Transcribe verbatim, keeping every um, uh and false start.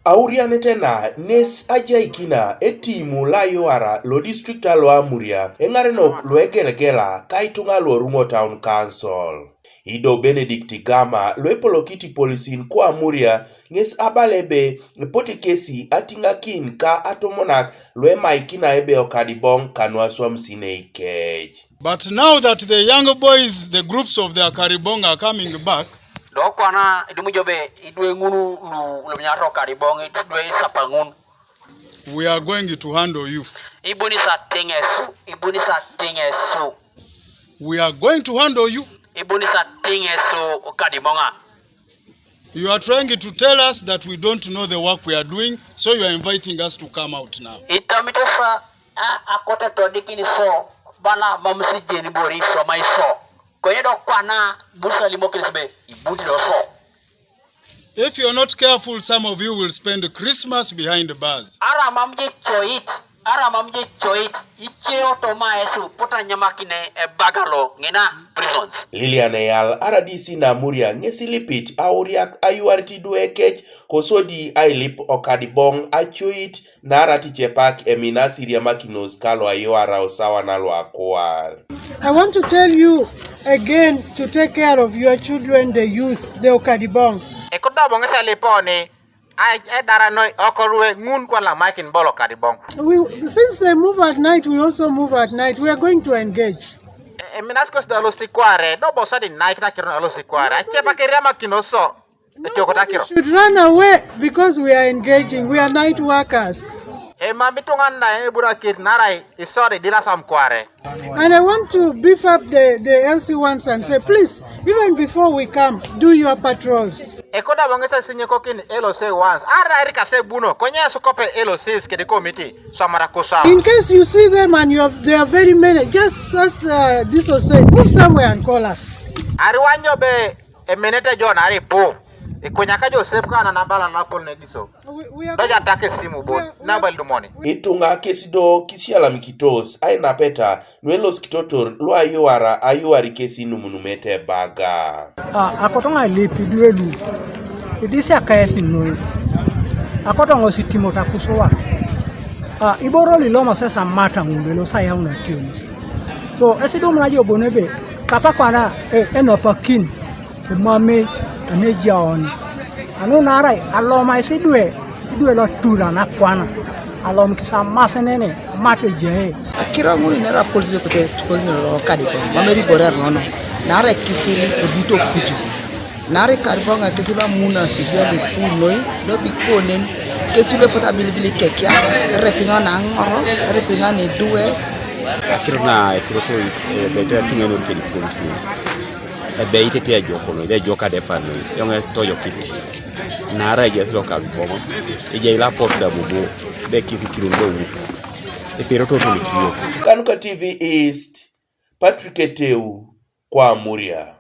Aurianetena nes ajaikina etimu layuara lo distrikta lo Amuria eŋarenok luegelegela kaituŋa luoruŋo town council. Ido Benedict Gama luepolokiti polisin ko Amuria ŋes abala ebe epote kesi atiŋakin ka atomonak luemaikina ebe okadiboŋ kanu aswamisinei kec. But now that the young boys, the groups of the Akaribong are coming back, do kwana idumu jobe idwe ŋunu lu lumnyato Akaribong, idwe isapa ŋun. We are going to handle you. Ibuni sa tiŋesu, ibuni sa tiŋesu. We are going to handle you. Ibuni sa tiŋesu Okadiboŋa. You are trying to tell us that we don't know the work we are doing, so you are inviting us to come out now. Itamito sa a akote todikin iso bala mam si jeni bori iswamai iso. Konye do kwana busa limokin isbe ibuti do so. If you are not careful, some of you will spend Christmas behind bars. Ara mam je choit, ara mam je choit, icheo to ma esu pota nyamakine e bagalo ŋina prison. Lilian Eyal, R D C na Amuria ŋes ilipit auriak ayuarit idwe kec kosodi ailip Okadiboŋ acuit naarai ticepak eminas iriamakinos kalo ayuara osawa na luakuar. I want to tell you again to take care of your children, the youth, the Okadibong. Ekodobo ŋes eliponi edara noi okorwe ŋun kwa lamaikin bolo Okadibong. We, since they move at night, we also move at night. We are going to engage. Eminas kos da losti kware do bosadi night na kiro na losti kware achepak iriamakinos so. Nobody should run away because we are engaging. We are night workers. Ema bituŋan na ebura kir narai isode dila sam kware. And I want to beef up the, the L C ones and say, please, even before we come, do your patrols. Ekoda bongesa sinye kokin L C ones. Ara erika se buno konye sukope L Cs kedi committee samara kusam. In case you see them and you have, they are very many, just as uh, this was said, move somewhere and call us. Ariwanyo be Emenete John aripu. Ikunyaka Joseph kana nabala napol ne diso. Doja take simu bon nabal dumoni. Ituŋa kesi do kisialamikitos ainapeta nuelos kitotor luayuara ayuari kesi numunumete baga. A akotoŋa lipi duelu idisi akayesi noi. Akotoŋo sitimot akusuwa. A iboro liloma sesa mata ŋulelo sayauna tionis. So esidum najo bonebe kapakwana e, enopakin. Emamei anejaoni anu naarai alomais idwe idwe lotura nakwana alomikis amasenene mate jae. Akiro ŋun inera polis be kute tukokin lo Okadibong mam eribore erono naarai kisili oduto kuju naarai Okadibong akisili amunas idwe lipu noi lobikonen kesule pot abilibili kekia erepiŋa naŋoro erepiŋa nedwe. Akiro na ekiroto ebete atiŋanor kedi polis. Ebe itete ejok noi, ejok adepa noi, yoŋ etojokit. Naarai ejaas loka boŋo, ejai lapot da bobo, be kisikirundo wuk. Eperoto tonikiyo. Kanuka T V East, Patrick Eteu, kwa Amuria.